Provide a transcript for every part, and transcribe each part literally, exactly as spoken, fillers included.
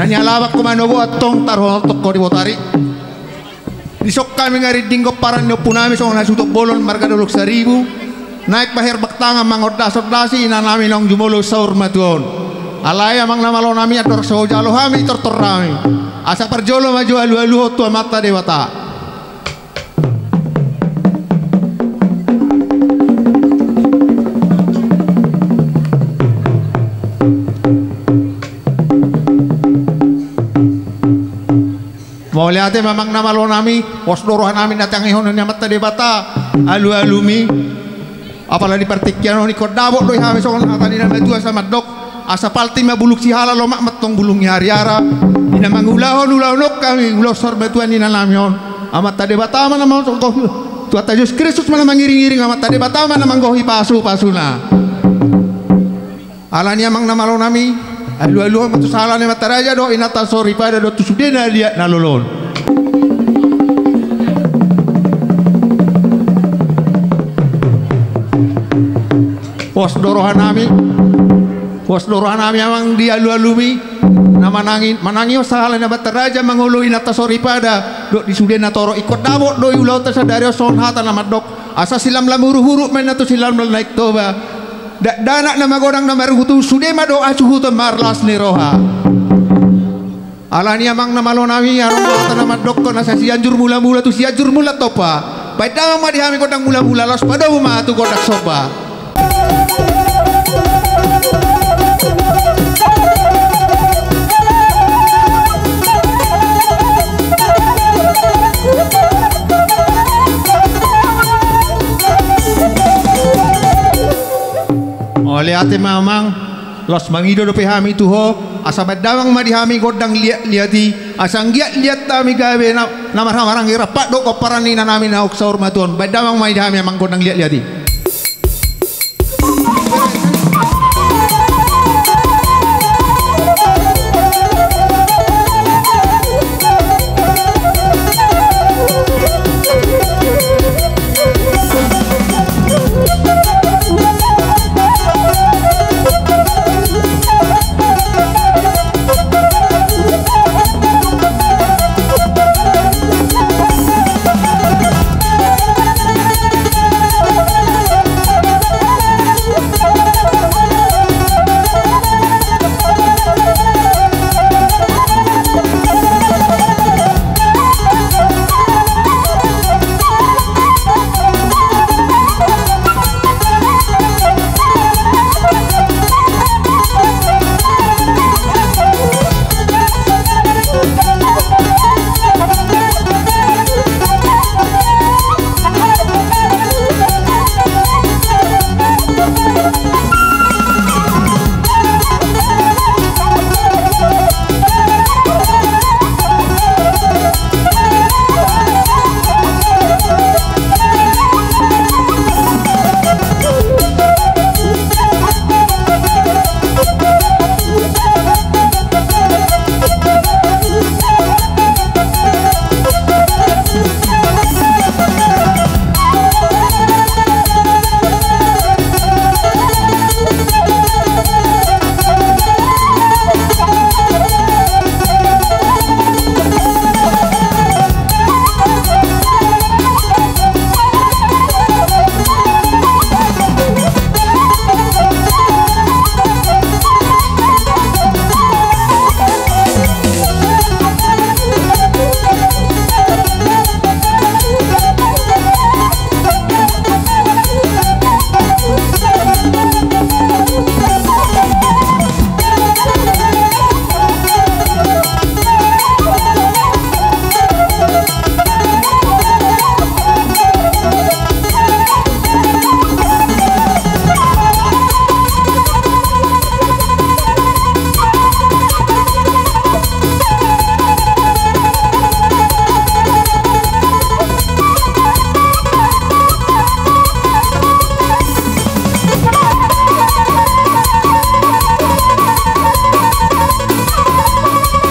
Ni alapak ho manogot antong, tarhononghon ho di botari. Dison hami ngarinding pomparan ni ompunami songon hasuhuton bolon marga Dolok Saribu. Naeng ma herbang tangan mangondas-ondas i inanami naung jumolo saur matua on. Alai amang na malo nami, andorang so hujalo hami tortor nami, asa parjolo ma jo alualuhon tu Amanta Debata. Mauliate ma amang na malo nami, pos do roha nami na tangihonon ni Amanta Debata alualumi. Apala di partingkian on ingkon dapot do i hami songon hata ni na matua asa mandok: Asa palti ma bulung sihala, lomak ma antong bulung ni hariara. Di na mangulahon ulaon on hami, ulaon saur matua ni inanami on, Amanta Debata ma na manggohi, Tuhanta Jesus Kristus ma na mangiringiring, Amanta Debata ma na manggohi pasupasuna. Alani i amang na malo nami, alualuhon ma tu sahala ni Amanta Raja dohot inanta soripada dohot tu sude na liat na lolo on. Pos do roha nami, pos do roha nami amang di alualumi. Na manangi, manangihon sahala ni Amanta Raja mangolu inanta soripada dohot di sude na torop, ingkon dapot do i ulaonta sadari on songon hata na mandok: Asa silamlam huruhuru ma inna tu silamlam Naeng Toba. Dakdanak na magodang na marhutu, sude ma dohot hasuhuton marlas ni roha. Alani i amang na malo nami, adong do hata na mandokkon: Asa Sianjur Mulamula tu Sianjur Mulatompa. Baen damang ma di hami gondang mulamula, laos padomu ma tu gondang somba. Mauliate ma amang. Laos mangido dope hami tu ho, asa baen damang ma di hami gondang liatliat i, asa anggiat liat hami gabe na, na marhahamaranggi rap dohot pomparan ni inanami naung saur matua on. Baen damang ma di hami amang gondang liatliat i.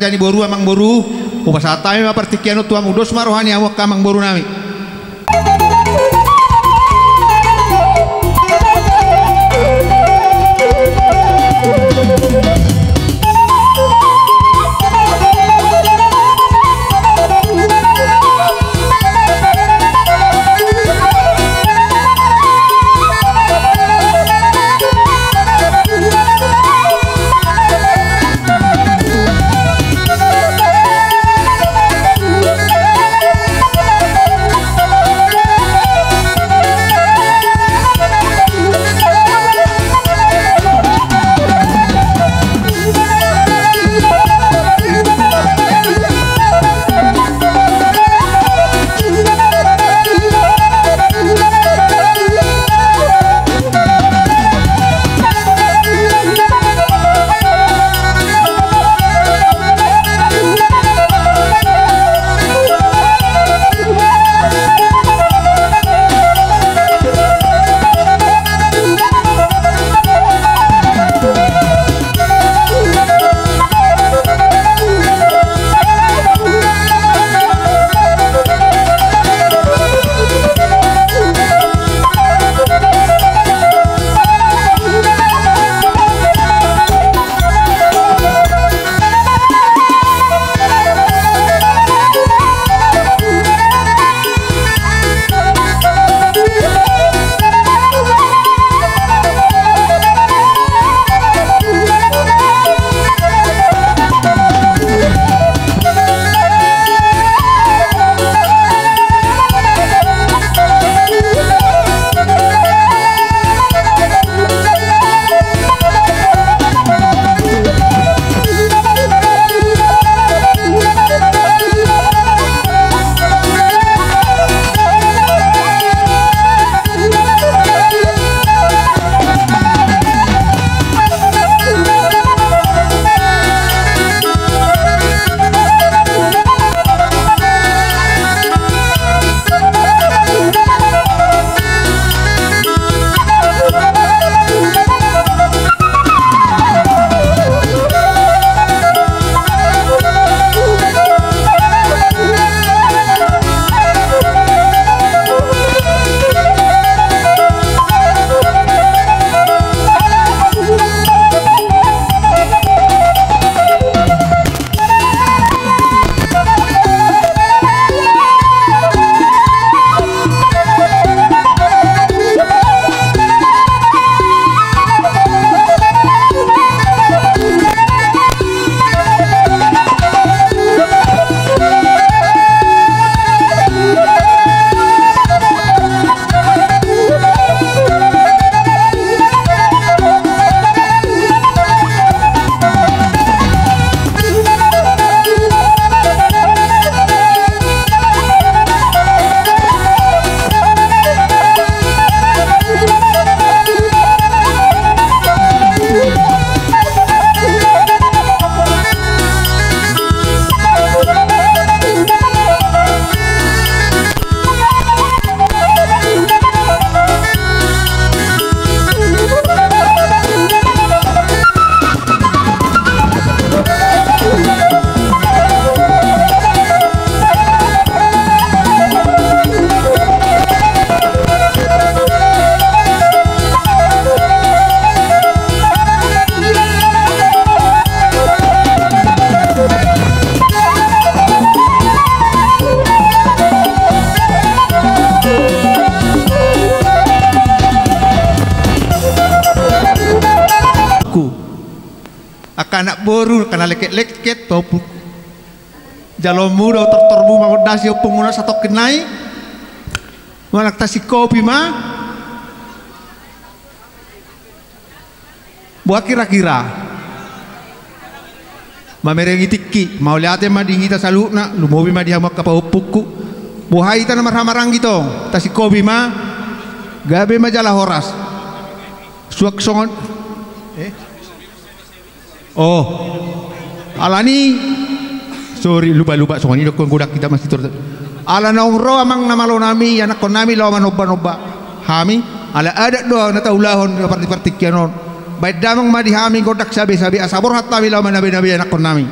Jadi boru, amang boru, hupasahat hami ma partingkian on tu hamu, dos ma roha ni hamu angka amang boru nami. Angka anak boru, angka na lengket-lengket, topuk. Jaloonmu do tortormu mangondasi ompungmuna satongkin nai. Manang tasingkopi ma. Boha kira-kira? Mamereng i tingki, mauliate ma di hita saluhutna, lumobi ma di hamu angka pahompungku. Boha hita na marhahamaranggi tong, tasingkopi ma, gabe ma jala horas. Suang songon, eh? Oh. Alani, sorry, lupa-lupa, songon i do, godang hita masitor. Ala naung ro amang na malo nami, anakkon nami laho manomba-nomba hami, ala adat do na taulahon di parti-partingkian on. Baen damang ma di hami gondang sabe-sabe, asa borhat hami laho manabe-nabe anakkon nami.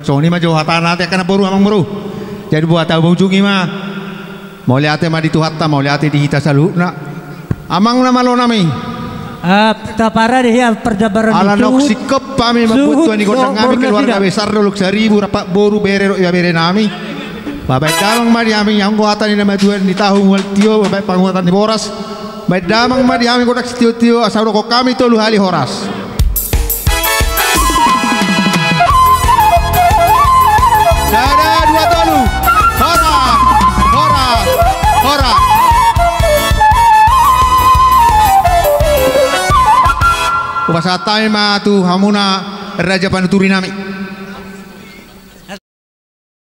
Songon i ma jo hatana ate angka namboru, amang boru. Jadi buat au ujungi ma. Mauliate ma di Tuhanta, mauliate di hita saluhutna. Amang na malo nami. Ah, taparade hea parjambaran. Ala naung singkop hami mambuat tua ni gondang nami, keluarga besar Dolok Saribu, rap boru, bere dohot ibebere nami. Baen damang ma di hami anggo hata ni na matua ni tahu mual tio, baen panguatan ni boras. Baen damang ma di hami gondang sitio-tio, asa hudokhon hami tolu hali horas. Sada, dua, tolu. Horas, horas, horas. Hupasahat hami ma tu hamuna raja panuturi nami.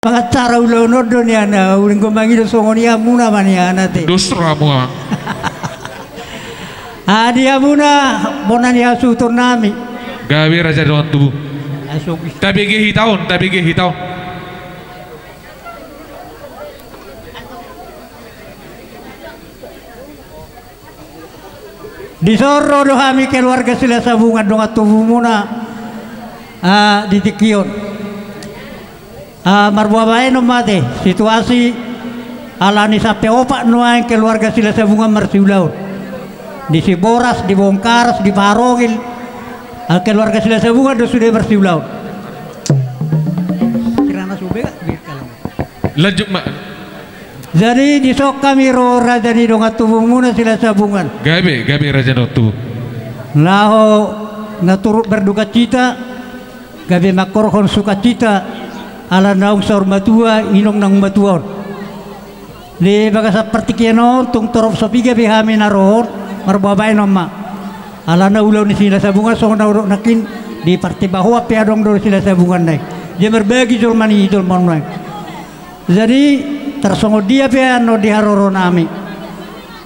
Mangacara ulaon on do nian, uling gombangi do songon i hamuna ma nian ate. Dos rohamuna. Ah, di hamuna bona ni hasuhuton nami. Gabe raja dongan tubu. Tabege hita on, tabege hita on. Dison ro do hami keluarga Silasabungan dongan tubumuna, ah, di tingki on. Ah, marboa baenon ma ate situasi, alani sampe opat nuaeng keluarga Silasabungan marsiulaon. Di Siboras, di Bongkaras, di Parongil, ah, keluarga Silasabungan do sude marsiulaon. Kirana sube, biar kalau. Lanjut ma. Jadi dison hami ro raja ni dongan tubumuna Silasabungan. Gabe, gabe raja dongan tubu. Laho na turut berdukacita, gabe mangkorhon sukacita, ala naung saur matua inong naung matua on. Di bagasan partingkian on tung torop so piga pe hami na ro on, marboa baenon ma. Alana ulaon ni Silasabungan songon na hudok nangkin, di Partimbahoan pe adong do Silasabungan na i. Dia marbagi jolma ni jolma on nuaeng. Jadi tarsongon dia pe annon di haroro nami,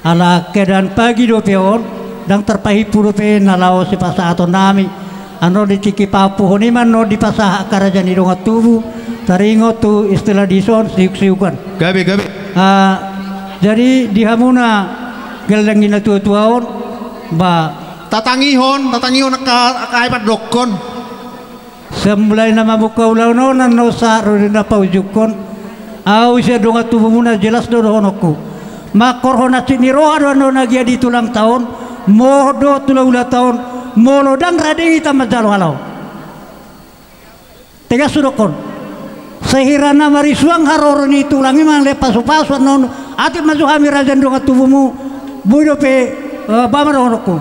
ala keadaan pagi dope on, ndang tarpahimpu dope na laho sipasahaton nami. Annon di tingki pahompuhon i ma annon dipasahat angka raja ni dongan tubu, taringot tu istilah dison siuk-siukan. Gabe, gabe. Ah, jadi di hamuna geleng ni na tua-tua on, ba. Tatangihon, tatangihon angka, angka ai pandokkon. Sai mulai na mamungka ulaon on annon sahat ro di na paujungkon. Au sian dongan tubumuna jelas do dohononku. Mangkorhon hansit ni roha do annon na gia di tulangta on, mohot dohot hula-hulata on, molo ndang rade hita manjalo halaho. Tegas hudokkon. Sahira na marisuang haroro ni tulang i mangalehon pasu-pasu annon, atik ma jo hami raja ni dongan tubumu, boi dope, eh, ba ma dohononku.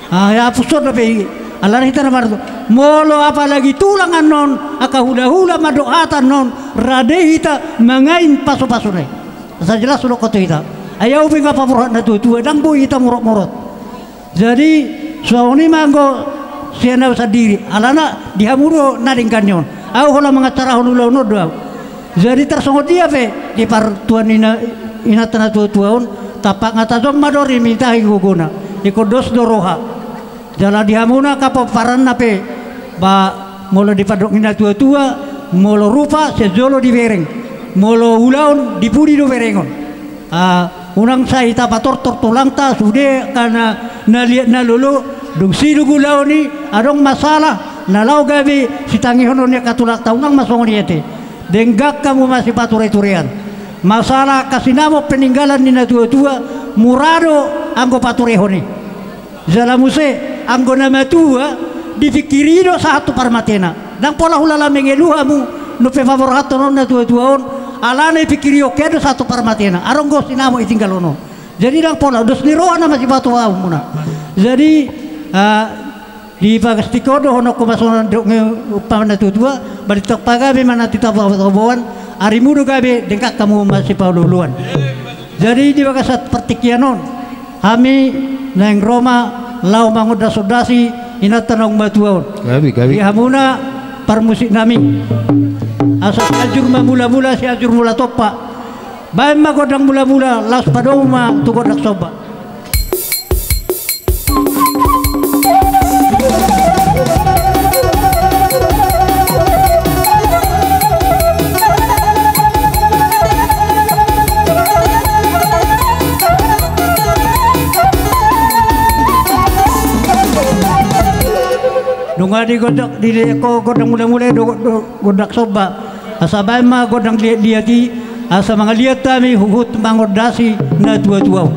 Ah, ya, puson dope i. Alana hita na martu. Molo apalagi tulang annon, angka hula-hula mandok hata annon, rade hita mangain pasu-pasuna i. Asa jelas hudokkon tu hita. Ai au pe nga paborhat na tua-tua, ndang boi hita murot-murot. Jadi songon i ma anggo sian au sandiri, alana di hamu do na denggan ni on. Au holan mangacarahon ulaon on do au. Jadi tarsongon dia pe di partuan ni na, inanta na tua-tua on, tampak nga tajom ma dori mitahi gogona, ingkon dos do roha. Jala di hamuna angka pomparanna pe, ba molo dipandok ni na tua-tua, molo rupa sian jolo dibereng, molo ulaon di pudi do berengon. Ah, unang sai tapatortor tulangta sude angka na, na liat na lolo, dung sidung ulaon i adong masalah na laho gabe sitangihonon ni angka tulangta, unang ma songon i ate. Denggan hamu masipature-turean. Masalah angka sinamot peninggalan ni na tua-tua, mura do anggo paturehon i. Jala muse, anggo na matua, dipingkiri do sahat tu parmatena. Ndang pola hulala mengeluh hamu, nunga pe paborhathon on na tua-tua on, alana dipingkiri on, kehe do sahat tu parmatena. Adong do sinamot ditinggalhon on. Jadi ndang pola, dos ni roha nama sipatupaonmuna. Jadi, ah, di bagas tingki on dohononku ma songon na nidok ni umpama na tua-tua, ba antong pagabe ma na titabo-taboan, arimu do gabe, denggan hamu masipaolo-oloan. Jadi di bagasan partingkian on, hami naeng ro ma laho mangondas-ondasi inanta naung matua on. Gabe, gabe. Di hamuna parmusik nami. Asa Sianjur Mamula-mula, Sianjur Mula Tompa. Baen ma gondang mula-mula, laos padomu ma tu gondang somba. Nunga di gondang, di gondang mulamula do, do, gondang somba. Asa baen ma gondang liatliat i, asa mangaliat hami huhut mangondasi na tuatua on.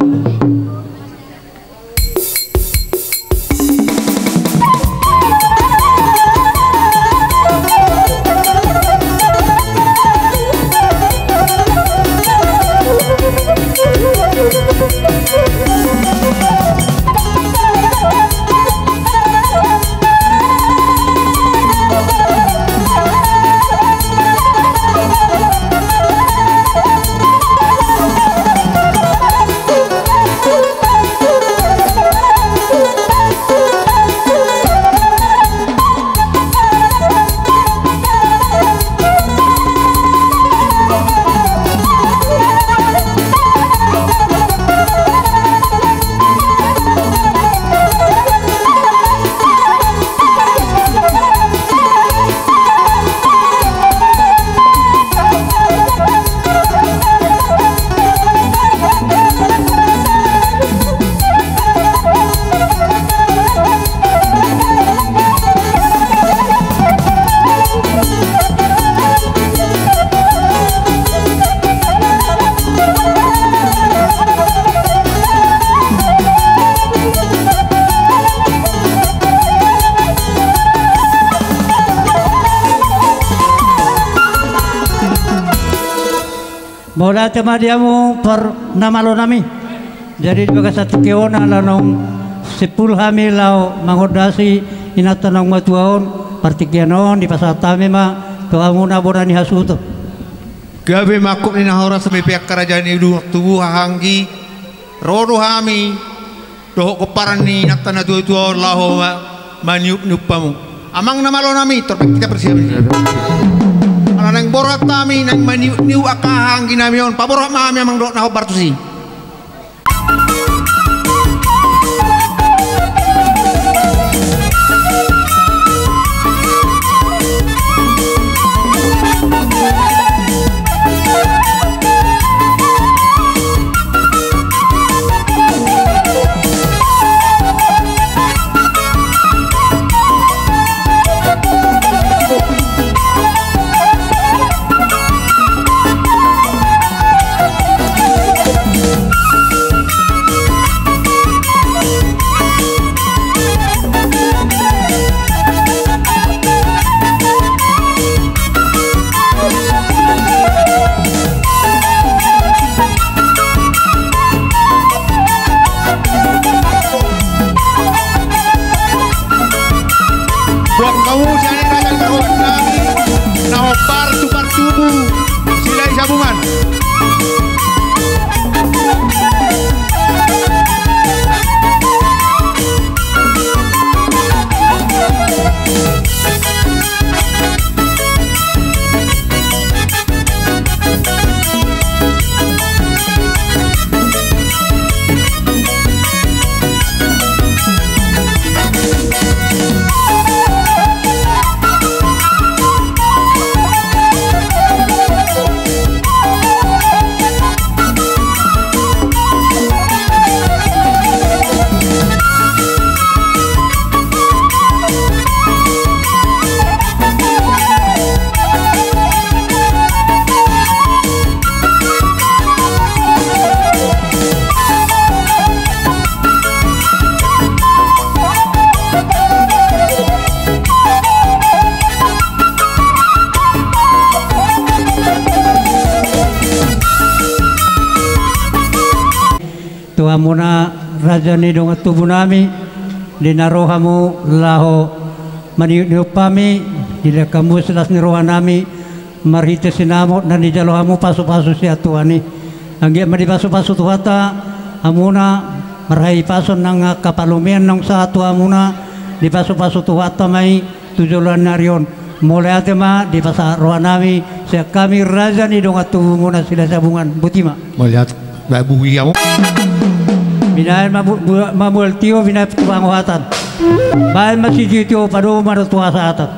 Mauliate ma di hamu parnamalonami. Jadi di bagasan tingki on ala naung simpul hami laho mangondasi inanta naung matua on, partingkian on dipasahat hami ma tu hamuna bona ni hasuhuton. Gabe ma angkup ni na horas, hami pe angka raja ni dongan tubu haha anggi, ro do hami dohot pomparan ni inanta na tuatua on laho ma-, maniupniup hamu. Amang na malonami, torpe hita persiapan i. Ala naeng borhat hami, naeng maniupniup angka haha angginami on, paborhat ma hami amang dohot na hombar tusi. Buat kamu sian raja ni pargonsi nami, na hombar tu partubu Silahisabungan. Tu hamuna raja ni dongan tubu nami, di na ro hamu laho maniupniup hami, dilehon hamu silas ni roha nami, marhite sinamot na nijalo hamu pasupasu sian Tuhan i. Anggiat ma dipasupasu Tuhanta hamuna, marhahipason nang angka palomean naung sahat tu hamuna, dipasupasu Tuhanta ma i tu joloan ni ari on. Mauliate ma, dipasahat roha nami sian hami raja ni dongan tubu muna Silahisabungan. Boti ma. Mauliate. Baen buhi hamu. Binahen ma bu-, bu-, mamual tio, binahen tu pangohatan. Baen ma sitiotio, padomu ma dohot tu hasahatan.